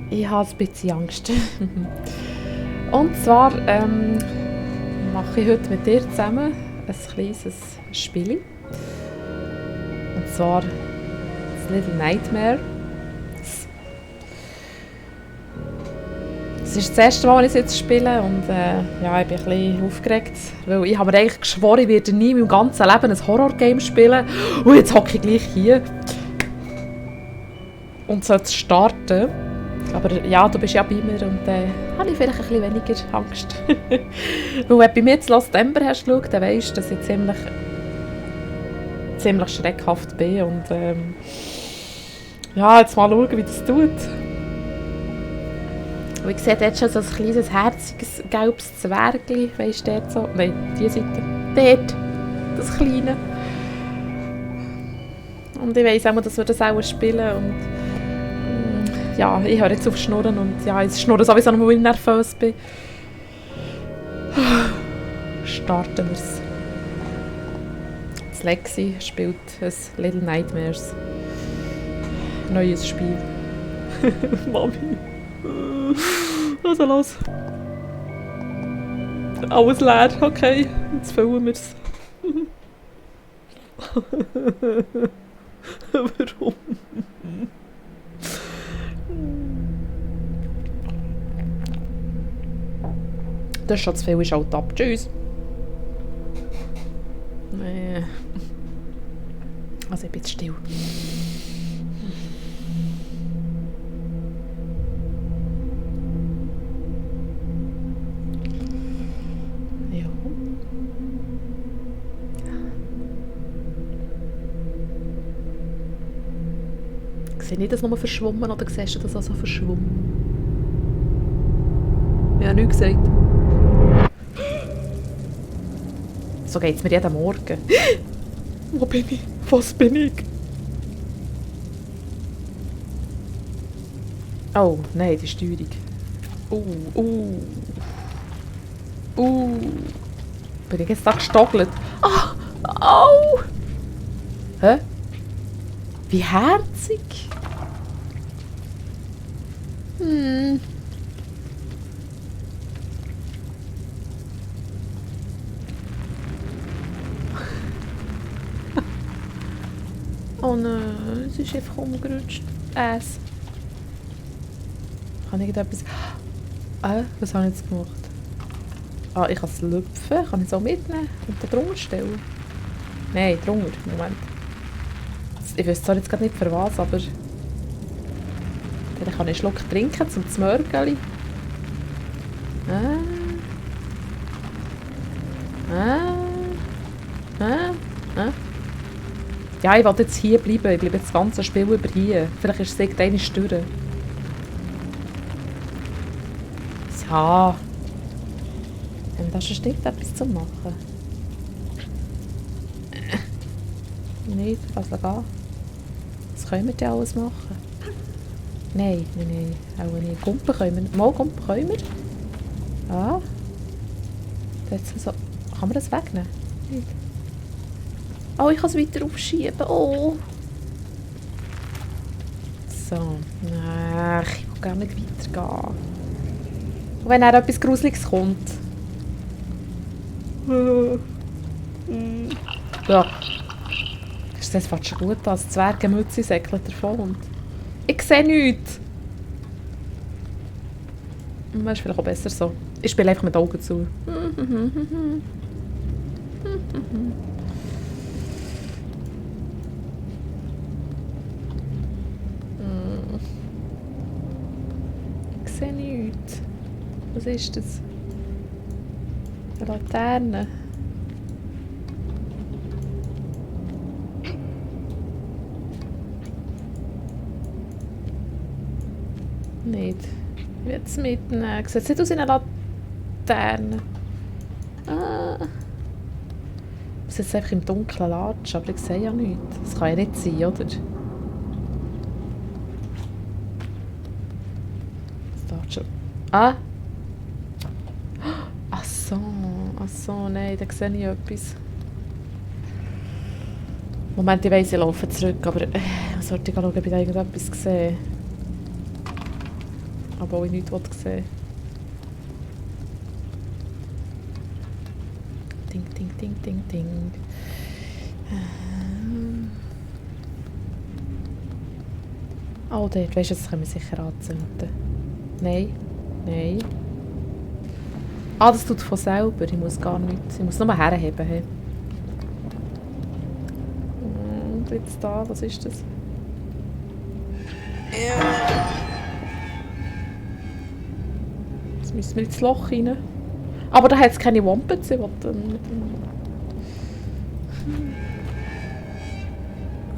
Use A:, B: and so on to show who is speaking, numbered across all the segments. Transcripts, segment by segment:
A: Ich habe ein bisschen Angst. Und zwar mache ich heute mit dir zusammen ein kleines Spiel. Und zwar das Little Nightmare. Es ist das erste Mal, dass ich es jetzt spiele und ja, ich bin ein bisschen aufgeregt, weil ich habe mir eigentlich geschworen, ich werde nie in meinem ganzen Leben ein Horror-Game spielen. Und jetzt hocke ich gleich hier und soll es starten. Aber ja, du bist ja bei mir und habe ich vielleicht ein bisschen weniger Angst. Weil wenn du bei mir jetzt Last Ember hast geschaut, dann weisst du, dass ich ziemlich schreckhaft bin. Und ja, jetzt mal schauen, wie das tut. Und ich sehe dort schon so ein kleines, herziges, gelbes Zwergli, weisst du, dort so. Nein, diese Seite. Dort, das Kleine. Und ich weiss auch, dass wir das auch spielen. Und ja, ich höre jetzt auf Schnurren und ja, ich schnurre sowieso noch, weil ich nervös bin. Starten wir es. Das Lexi spielt ein Little Nightmares. Neues Spiel. Mami. Also los. Alles leer, okay. Jetzt füllen wir es. Warum? Das ist schon zu viel, ist halt ab. Tschüss. Nee. Also ich bin jetzt still. Ja. Sehe ich das nur verschwommen oder siehst du das auch so verschwommen? Ich habe nichts gesagt. So geht es mir jeden Morgen. Wo bin ich? Was bin ich? Oh, nein, die Steuerung. Bin ich jetzt da gestockelt? Ah! Au! Hä? Wie herzig! Oh nein, es ist einfach umgerutscht. Kann ich irgendetwas... was habe ich jetzt gemacht? Ah, ich kann es lüpfen. Kann ich es auch mitnehmen und da drunter stellen? Nein, drunter. Moment. Ich weiß zwar jetzt gerade nicht für was, aber... Dann kann ich einen Schluck trinken zum Zmörgeli. Ja, ich will jetzt hier bleiben. Ich bleibe jetzt das ganze Spiel über hier. Vielleicht ist es irgendeine Större. Ja. Das ist nicht etwas zu machen. Nicht, also gehen. Was können wir denn alles machen? Nein, auch nicht. Kumpen können wir. Mal Kumpen können wir. Ja. Jetzt so. Kann man das wegnehmen? Nicht. Oh, ich kann es weiter aufschieben. Oh. So. Ach, ich will gar nicht weitergehen. Und wenn etwas Gruseliges kommt. Ja. Das fängt schon gut an. Das Zwergenmütze säckelt davon. Und ich sehe nichts. Das ist vielleicht auch besser so. Ich spiele einfach mit den Augen zu. Ich sehe nichts. Was ist das? Eine Laterne. Nicht. Ich will es mitnehmen. Sieht es nicht aus wie eine Laterne? Ich muss jetzt einfach im Dunkeln latschen, aber ich sehe ja nichts. Das kann ja nicht sein, oder? Das dauert schon. Ah! Ach so, nein, da sehe ich etwas. Moment, ich weiss, ich laufe zurück, aber ich muss sollte ich schauen, ob ich da irgendetwas sehe. Aber auch ich nichts sehen. Ding, ding, ding, ding, ding. Oh, dort. Weisst du, das können wir sicher anzünden. Nein. Nein. Ah, das tut von selber. Ich muss gar nichts. Ich muss nur herheben. Hey. Und jetzt da, was ist das? Ja. Jetzt müssen wir ins Loch rein. Aber da hat es keine Wompets. Ich will dann...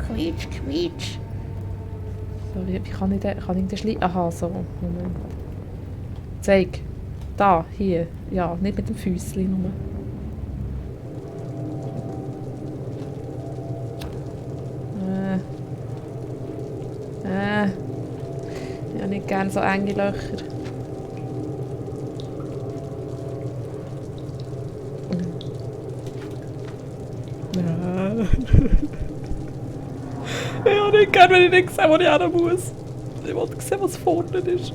A: Quietsch, quietsch. So, wie kann ich den Schlitten... Aha, so. Moment. Zeig. Da, hier. Ja, nicht mit dem Füßchen nur. Ich habe nicht gerne so enge Löcher. Ich habe nicht gerne, wenn ich nicht sehe, wo ich hin muss. Ich wollte sehen, was vorne ist.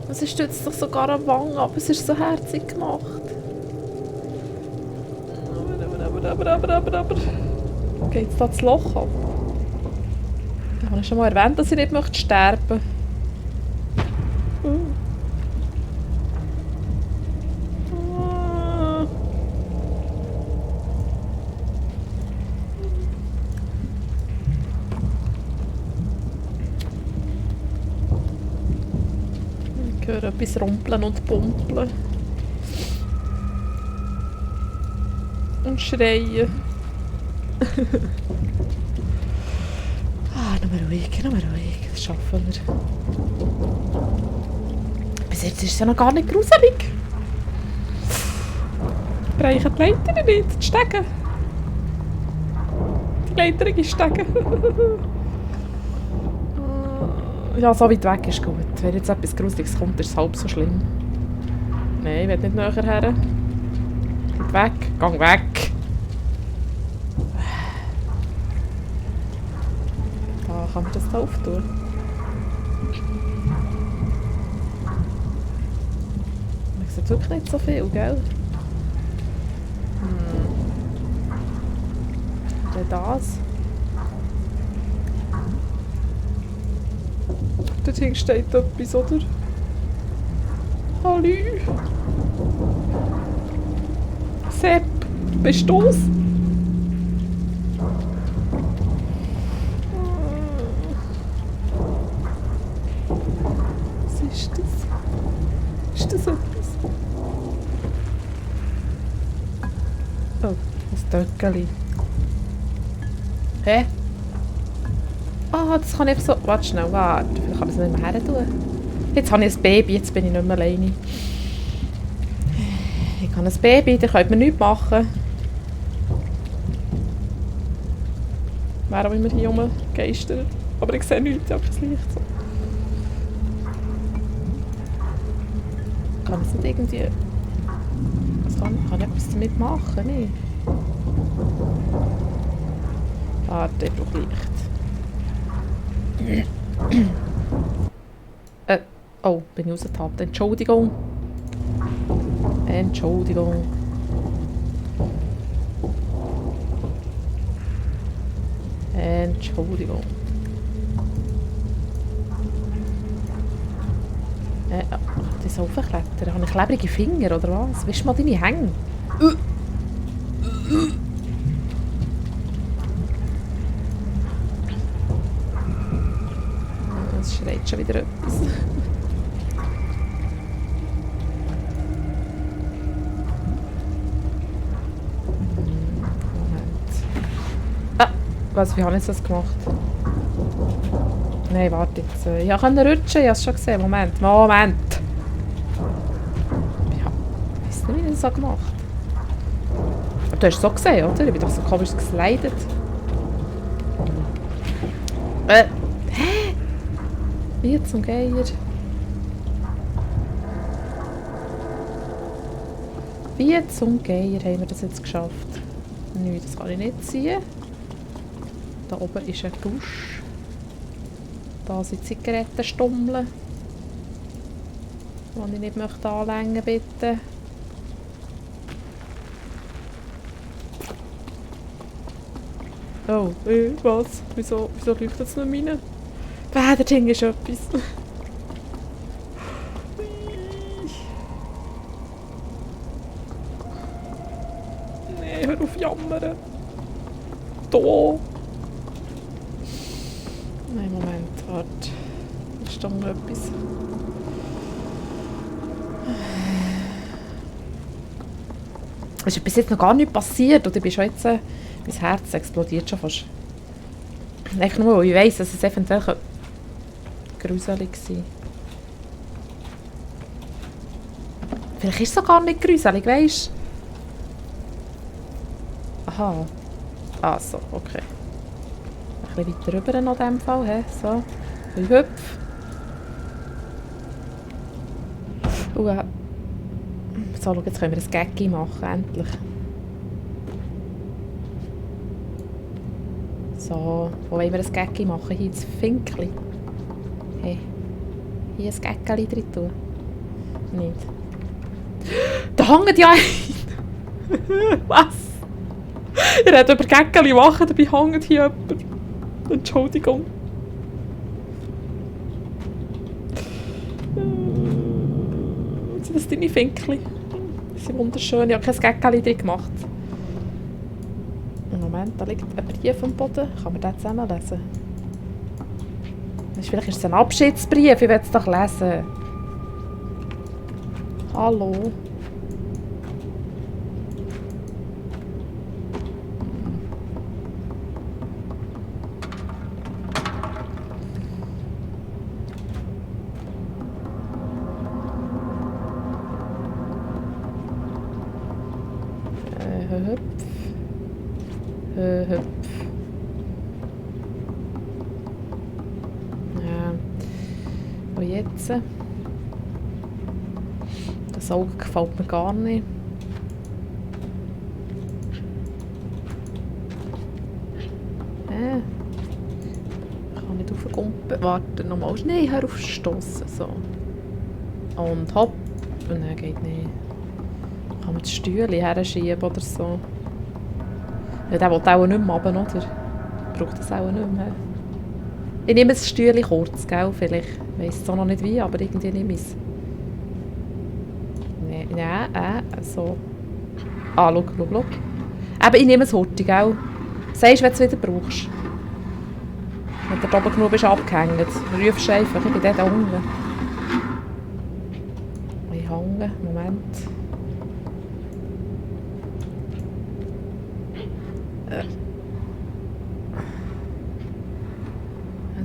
A: Es stützt sich sogar an die Wange, aber es ist so herzig gemacht. Aber. Geht jetzt da das Loch ab? Ich habe schon mal erwähnt, dass ich nicht möchte sterben. Ich höre etwas rumpeln und pumpeln. Und schreien. Nur ruhig. Das schaffen wir. Bis jetzt ist es ja noch gar nicht gruselig. Brechen die Leiter nicht, die Stege. Die leiterigen Stege. Ja, so weit weg ist gut. Wenn jetzt etwas Gruseliges kommt, ist es halb so schlimm. Nein, ich will nicht näher her. Geht weg. Gang weg. Da kann man das da auftun. Man sieht wirklich nicht so viel, gell? Dann das. Dort hinten steht etwas, oder? Hallo? Sepp, bist du's? Was ist das? Ist das etwas? Oh, ein Töckeli. Hä? Ah, das kann ich einfach so... Warte schnell, warte. Vielleicht kann ich es nicht mehr her tun. Jetzt habe ich ein Baby, jetzt bin ich nicht mehr alleine. Ich habe ein Baby, da könnt mir nichts machen. Wer auch immer hier rumgeistert. Aber ich sehe nichts, ich habe kein Licht. So. Kann ich es nicht irgendwie... Kann ich etwas damit machen? Nee. Warte, ich brauche Licht. Oh, bin ich rausgetappt. Entschuldigung. Entschuldigung. Entschuldigung. Das aufklettern. Habe ich klebrige Finger, oder was? Wisch mal deine Hänge. Es schreit schon wieder etwas. Was, wie habe ich das gemacht? Nein, warte jetzt. Ich konnte rutschen, ich habe es schon gesehen. Moment. Ja, ich weiß nicht, wie ich das so gemacht habe. Du hast es so gesehen, oder? Ich bin doch so komisch geslidet. Hä? Wie zum Geier? Wie zum Geier haben wir das jetzt geschafft? Nein, das kann ich nicht ziehen. Da oben ist ein Gusch. Da sind Zigarettenstummeln. Die ich nicht möchte anlängen, bitte. Oh, was? Wieso leuchtet es nicht rein? Da drin ist etwas. Nee, hör auf jammern. Da. Nein, Moment, warte. Da ist doch noch etwas. Es ist bis jetzt noch gar nichts passiert und ich bin schon jetzt... mein Herz explodiert schon fast. Einfach nur, weil ich weiss, dass es eventuell gruselig sein. Vielleicht ist es auch gar nicht gruselig, weisst du? Aha. Ah, so, okay. Ein bisschen weiter rüber noch in diesem Fall, he? So. Ich hüpf. So, schau, jetzt können wir ein Gaggi machen, endlich. So, wo wollen wir ein Gaggi machen? Hier ins Finkli. Hey. Hier ein Gäckeli drin tun. Nicht. Da hängt ja ein! Was? Ihr redet über Gäckeli machen, dabei hängt hier jemand. Entschuldigung. Sind das deine Finkli? Die sind wunderschön. Ich habe kein Gäckeli drin gemacht. Moment, da liegt ein Brief am Boden. Kann man den zusammenlesen? Vielleicht ist es ein Abschiedsbrief, ich will es doch lesen. Hallo? Hüpf. Hüpf. Ja. Und jetzt? Das Auge gefällt mir gar nicht. Ich kann nicht raufkumpen. Warte, nochmal. Nein, hör auf stossen. So. Und hopp. Nein, geht nicht. Kann man das Stühle herschieben oder so? Ja, der will auch nicht mehr runter, oder? Braucht das auch nicht mehr. Ich nehme das Stühle kurz, gell? Vielleicht. Ich weiss zwar noch nicht wie, aber irgendwie nehme ich es. Nein, so. Ah, schau. Eben, ich nehme es heute, gell? Sagst du, wenn du es wieder brauchst. Wenn du da oben genug bist abgehängt. Rufst du einfach, ich bin dort unten. Ich hänge, Moment.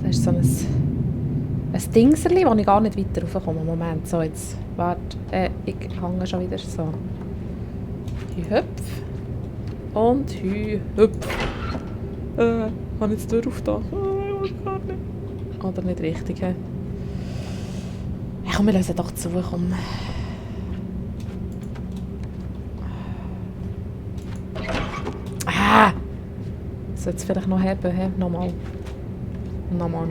A: Das ist so ein Dingserli, wo ich gar nicht weiter raufkomme. Moment, so jetzt. Warte, ich hänge schon wieder so. Hüpf. Und hüpf. Habe ich jetzt die Tür aufgetan? Ich weiß gar nicht. Oder nicht richtig, he? Ja, komm, wir lösen doch zu, komm. Sollte es vielleicht noch haben, he? Nochmal. Nochmal.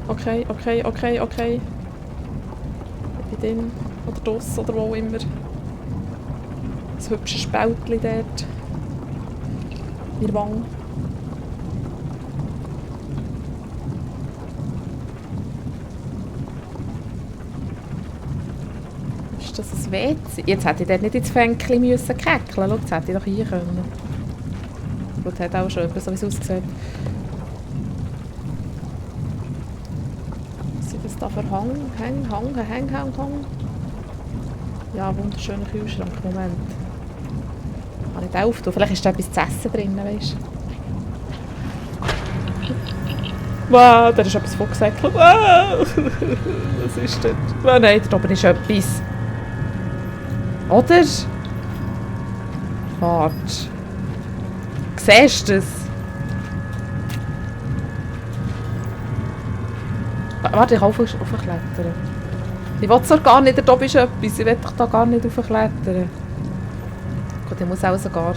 A: Okay. Ich bin drin. Oder draussen, oder wo auch immer. Das hübsche Spältchen dort. In der Wange. Ist das ein WC? Jetzt hätte ich dort nicht ins Fänkchen müssen käckeln. Schau, das hätte ich doch hier können. Gut, hat auch schon etwas, so wie es aussieht. Was sind das da für Hang? Ja, wunderschöner Kühlschrank. Moment. Kann ich den auftun? Vielleicht ist da etwas zu essen drin, weißt du? Wow, da ist etwas vorgesäckelt. Was ist das? Oh nein, da oben ist etwas. Oder? Warte. Siehst du das? Warte, ich kann aufklettern. Ich will zwar gar nicht, da oben ist etwas. Ich will doch da gar nicht raufklettern. Gut, ich muss auch sogar...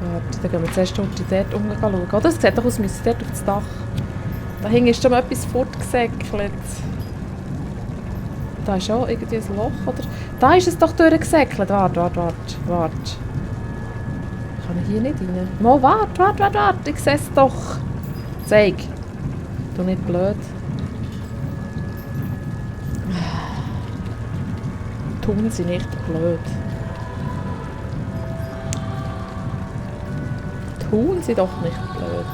A: Warte, dann gehen wir zuerst dort unten schauen. Oder? Es sieht doch aus, wir müssen dort auf das Dach. Da hinten ist schon mal etwas fortgesäckelt. Da ist auch irgendwie ein Loch, oder? Da ist es doch durchgesäckelt. Warte. Kann ich hier nicht rein? Mal, warte. Ich sehe es doch. Zeig. Du nicht blöd. Tun sie nicht blöd. Tun sie doch nicht blöd.